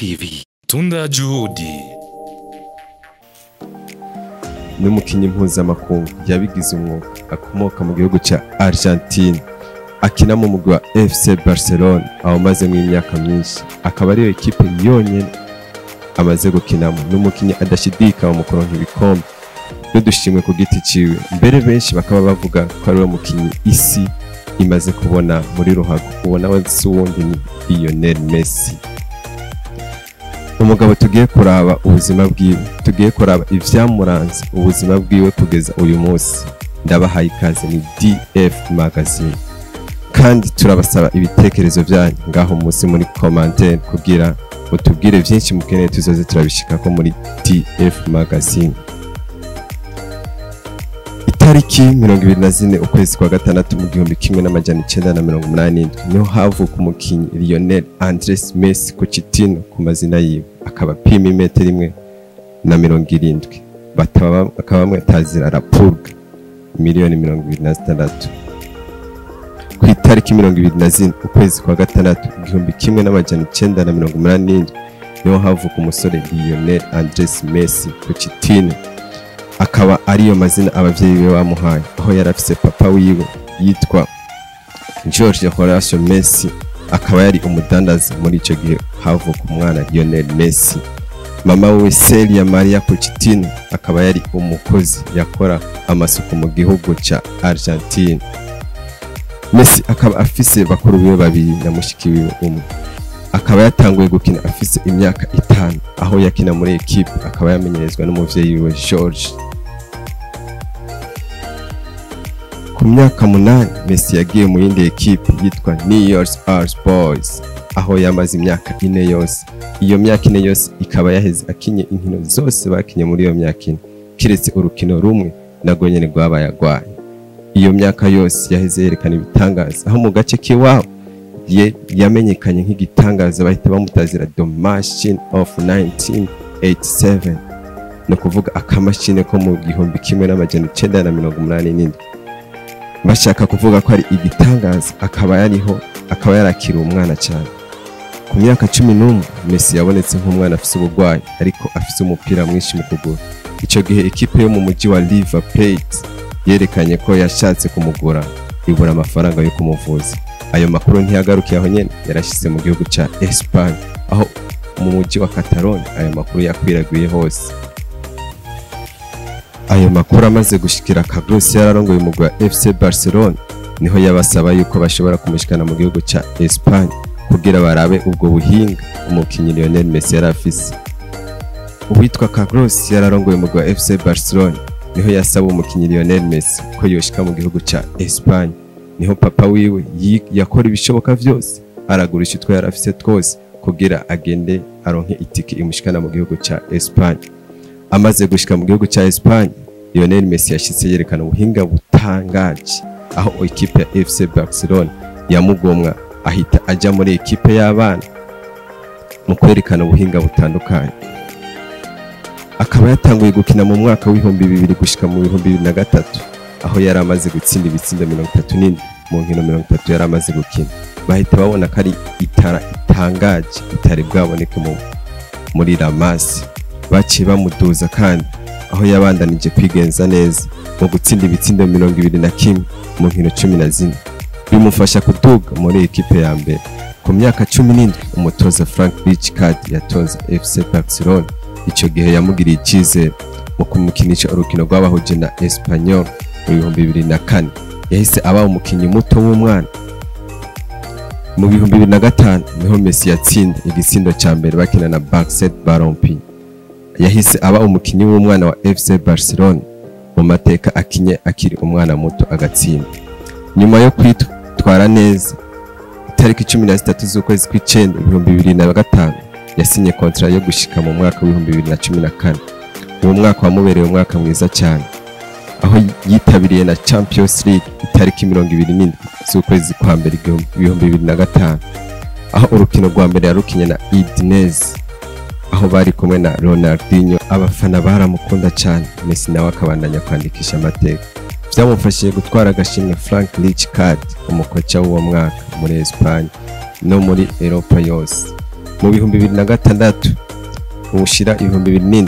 TV. Tunda Juhudi. N'umukinyi mpuzamakungu yabigize umwuga, akomoka mu gihugu ca Argentine, akina mu mugwi wa FC Barcelona awumazemwo imyaka myinshi, akaba ariyo ekipe yonyene amaze gukinamo. N'umukinyi adashidika mu kuronka ibikombe n'udushimwe ku giti ciwe, mbere benshi bakaba bavuga ko ariwe mukinyi isi imaze kubona muri ruhago. Uwo nawe si uwundi, ni Lionel Messi. Umugabo tugiye kuraba ubuzima bwiwe, tugiye kuraba ivyamuranze ubuzima bwiwe kugeza uyu munsi. Ndabahaye ikaze, ni DF Magazine, kandi turabasaba ibitekerezo vyanyu ngaho munsi muri commentaire kugira mutubwire vyinshi mukeneye tuzoze turabishikako muri DF Magazine. Itariki 24 ukwezi kwa gatandatu mu 1987 niho havuka umukinyi Lionel Andres Messi Cuccittini ku mazina yiwe, akaba apima imetero 1.70, bakaba bamwitazira La Pulga, miliyoni 26. Ku itariki 24 ukwezi kwa gatandatu 1987 niho havuka umusore Lionel Andres Messi Cuccittini, akaba ariyo mazina abavyeyi be bamuhaye, aho yari afise papa wiwe yitwa George Horacio Messi, akaba yari umudandaza muri ico gihe havuka umwana Lionel Messi. Mama we Celia Maria Cuccittini akaba yari umukozi yakora amasuku mu gihugu ca Argentine. Messi akaba afise bakuru biwe babiri na mushiki wiwe umwe. Akaba yatanguye gukina afise imyaka 5, aho yakina muri ekipe, akaba yamenyerezwa n'umuvyeyi wiwe George. Ku myaka 8 Messi yagiye mu yindi ekipe yitwa New York Art Boys, aho yamaze imyaka 4 yose. Iyo myaka 4 yose ikaba yaheze akinye inkino zose bakinye muri iyo myaka 4, kiretse urukino rumwe narwo nyene rwabaye agwaye. Iyo myaka yose yaheze yerekana ibitangaza, aho mu gace k'iwabo ye yamenyekanye nk'igitangaza, bahita bamutazira The Machine of 1987, ni ukuvuga akamashini ko mu 1987. Bashaka kuvuga ko ari igitangaza, akaba yariho, akaba yarakira umwana cyane. Ku myaka 11 Messi yabonetse nk'umwana afise ubugwayi, ariko afise umupira mwinshi mu kuguru. Ico gihe ekipe yo mu mujyi wa River Plate yerekanye ko yashatse kumugura, ibura amafaranga yo kumuvuza. Ayo makuru ntiyagarukiye aho nyene, yarashize mu gihugu ca Espagne, aho mu mujyi wa Catalogne ayo makuru yakwiragiye hose. Ayo makuru amaze gushikira Carlos yararongoye umugwi wa FC Barcelona, niho yabasaba yuko bashobora kumushikana mu gihugu ca Espagne kugira barabe ubwo buhinga umukinyi Lionel Messi yarafise. Uwitwa Carlos yararongoye umugwi wa FC Barcelona, niho yasaba umukinyi Lionel Messi ko yoshika mu gihugu ca Espagne. Niho papa wiwe yakora ibishoboka vyose, aragurisha utwo yarafise twose kugira agende aronke itike imushikana mu gihugu ca Espagne. Amaze gushika mu gihugu ca Espagne, Lionel Messi yashitse yerekana ubuhinga butangaje, aho ekipe ya FC Barcelona yamugomwa ahita aja muri ekipe y'abana mu kwerekana ubuhinga butandukanye. Akaba yatanguye gukina mu mwaka w'2000 gushika mu 2003, aho yari amaze gutsinda ibitsindo 37 mu nkino 30 yari amaze gukina. Bahita babona ko ari itara itangaje itari bwaboneke muri La Masia. Baciye bamuduza kandi, aho yabandanije kwigenza neza mu gutsinda ibitsindo 21 mu nkino 14, bimufasha kuduga muri ekipe ya mbere. Ku myaka 17 umutoza Frank Rijkaard yatoza FC Barcelona, ico gihe yamugiriye icizere mu kumukinisha urukino rwabahuje na Espanyol mu 2004. Yahise aba umukinyi muto w'umwana. Mu 2005 niho Messi yatsinda igitsindo ca mbere bakina na Barça Balompié. Yahise aba umukinyi w'umwana wa FC Barcelona mu mateka, akinye akiri umwana muto agatsinda. Nyuma yo kwitwara neza, itariki 13 z'ukwezi kw'icenda 2005 yasinye kontra yo gushika mu mwaka w'2014. Uwo mwaka wamubereye umwaka mwiza cyane, aho yitabiriye na Champions League itariki 27 z'ukwezi kwa mbere 2005, aho urukino rwa mbere yarukinye na Udinese, aho bari kumwe na Ronaldinho. Abafana baramukunda cyane, Messi nawe akabandanya kwandikisha amateka. Vyamufashije gutwara agashimwe Frank Rijkaard, umukoca w'uwo mwaka muri Espagne no muri Europa yose. Mu 2006 ushira 2007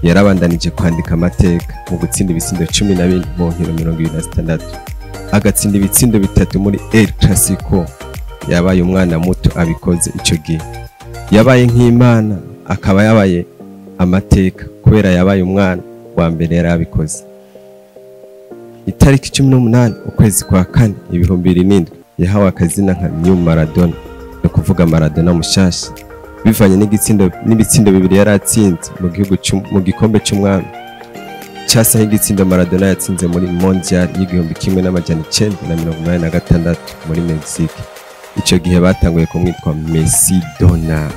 yarabandanije kwandika amateka mu gutsinda ibitsindo 14 mu nkino 26, agatsinda ibitsindo 3 muri El Clasico. Yabaye umwana muto abikoze ico gihe, yabaye nk'Imana, akaba yabaye amateka kubera yabaye umwana wa mbere yarabikoze. Itariki 18 ukwezi kwa kane 2007 yahawe akazina nka New Maradona, no kuvuga Maradona mushasha, bivanye n'ibitsindo bibiri yaratsinze mu gihugu mu gikombe c'umwami cyasa nk'igitsindo Maradona yatsinze muri Mondial y'1986 muri Mexique. Ico gihe batanguye kumwitwa Messi Dona.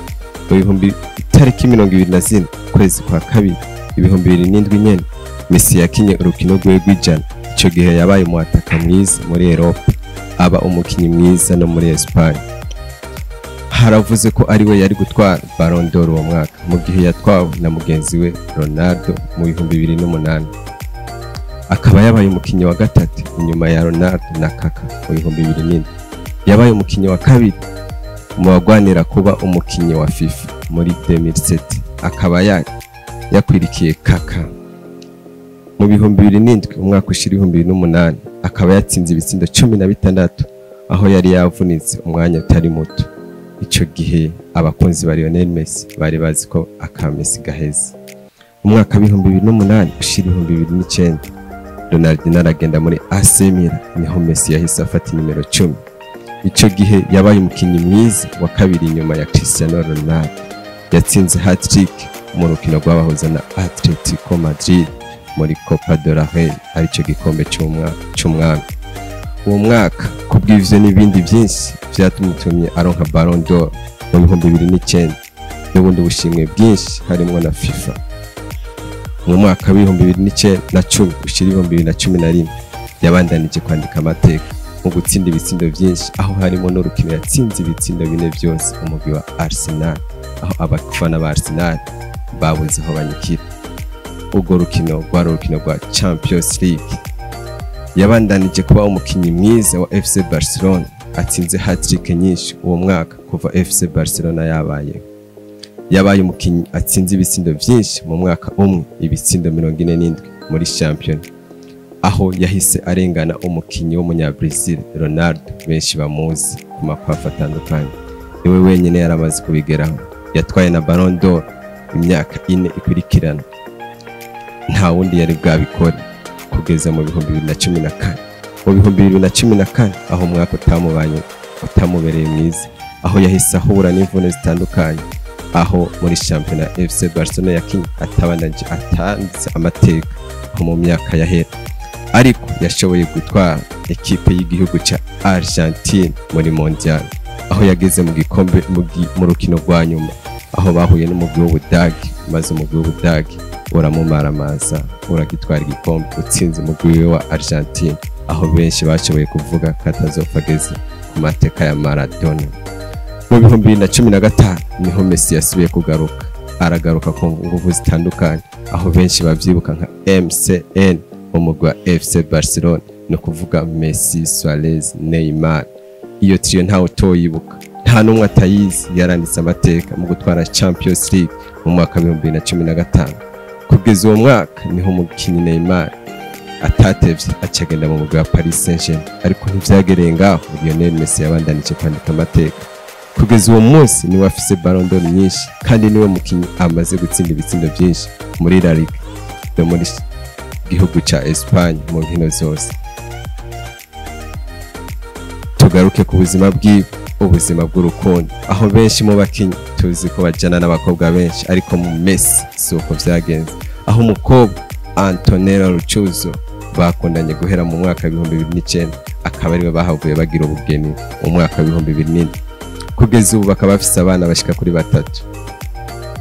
Mu itariki 24 ukwezi kwa kabiri 2007 nyene Messi yakinye urukino rwe rw'ijana. Ico gihe yabaye umuataka mwiza muri Europe, aba umukinyi mwiza no muri Espagne. Haravuze ko ari we yari gutwara Ballon d'Or uwo mwaka, mu gihe yatwawe na mugenzi we Ronaldo mu 2008. Akaba yabaye umukinyi wa gatatu inyuma ya Ronaldo na Kaka mu 2007. Yabaye umukinyi wa kabiri mu bagwanira kuba umukinyi wa FIFA muri 2007, akaba yakwirikiye Kaka. Mu 2007 umwaka ushira 2008 akaba yatsinze ibitsindo 16 aho yari yavunitse umwanya utari muto. Ico gihe abakunzi ba Lionel Messi bari bazi ko aka Messi gaheze. Umwaka 2008 ushira 2009 Ronaldinho aragenda muri AC Milan, niho Messi yahise afata nimero 10. Ico gihe yabaye umukinyi mwiza wa kabiri inyuma ya Cristiano Ronaldo. Yatsinze hat-trick mu rukino rw'abahuza na Atletico Madrid muri Copa del Rey, arico gikombe c'umwami. Uwo mwaka kubw'ivyo n'ibindi byinshi vyatumutumye aronka Ballon d'Or mu 2009 n'ubundi bushimwe bwinshi harimo na FIFA. Mu mwaka wa 2010 ushira 2011 yabandanije kwandika amateka mu gutsinda ibitsindo byinshi, aho harimo n'urukino yatsinze ibitsindo bine byose umugwi wa Arsenal, aho abafana ba Arsenal babuze aho banyikira. Urwo rukino rwari urukino rwa Champions League. Yabandanije kuba umukinyi mwiza wa FC Barcelona, atsinze hat-trick nyinshi uwo mwaka kuva FC Barcelona yabaye. Yabaye umukinyi atsinze ibitsindo byinshi mu mwaka umwe, ibitsindo 47 muri Champions, aho yahise arengana umukinyi w'umunya-Brazil Ronaldo benshi bamuzi ku makwafa atandukanye. Niwe wenyine yaramaze kubigeraho. Yatwaye na Ballon d'Or imyaka 4 ikurikirana, nta wundi yari bwabikore kugeza mu 2014. Mu 2014 aho umwaka utamubereye mwiza, aho yahise ahura n'imvune zitandukanye, aho muri shampiyona FC Barcelona yakinye atabananje atanditse amateka nko mu myaka yahera, ariko yashoboye gutwara ekipe y'igihugu ca Argentine muri Mondial, aho yageze mu gikombe mu rukino rwa nyuma, aho bahuye n'umugwi w'Ubudagi, maze umugwi w'Ubudagi uramumaramaza uragitwara igikombe utsinze umugwi wa Argentine, aho benshi bashoboye kuvuga ko atazopfa ageze ku mateka ya Maradona. Mu 2015 niho Messi yasubiye kugaruka, aragaruka ku nguvu zitandukanye, aho benshi bavyibuka nka MCN umugwi wa FC Barcelona, no kuvuga Messi, Suarez, Neymar. Iyo trio ntawe utoyibuka, nta n'umwe atayizi. Yaranditse amateka mu gutwara Champions League mu mwaka wa 2015. Kugeza uwo mwaka niho umukinyi Neymar atatevye acagenda mu mugwi wa Paris Saint-Germain, ariko ntivyagereye ngaho. Lionel Messi yabandanije kwandika amateka. Kugeza uwo munsi niwe afise Ballon d'Or nyinshi, kandi niwe mukinyi amaze gutsinda ibitsindo byinshi muri La Liga no muri gihugu ca Espagne mu nkino zose. Tugaruke ku buzima bwiwe, ubuzima bw'urukundo, aho benshi mu bakinyi tuzi ko bajana n'abakobwa benshi, ariko mu Messi si uko vyagenze, aho umukobwa Antonella Roccuzzo bakundanye guhera mu mwaka wa 2009, akaba ariwe bahavuye bagira ubugeni mu mwaka wa 2004. Kugeza ubu bakaba bafise abana bashika kuri 3.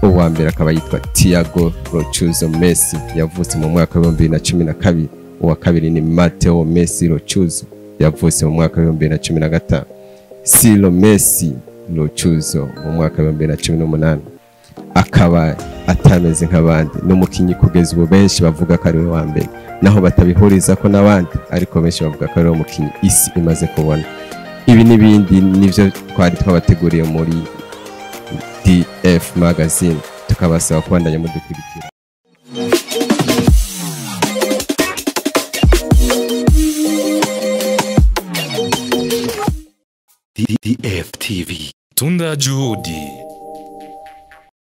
Uwa mbere akaba yitwa Thiago Roccuzzo Messi, yavutse mu mwaka wa 2012. Uwa kabiri ni Matteo Messi Roccuzzo, yavutse mu mwaka wa 2015. Silo Messi Roccuzzo mu mwaka wa 2018. Akaba atameze nk'abandi, n'umukinyi kugeza ubu benshi bavuga ko ari we wa mbere, naho batabihuriza ko n'abandi, ariko benshi bavuga ko ari we mukinyi isi imaze kubona. Ibi n'ibindi nivyo twari twabateguriye muri DF Magazine. Tukabasaba kubandanya mudukurikira. DF TV. Tunda Juhudi.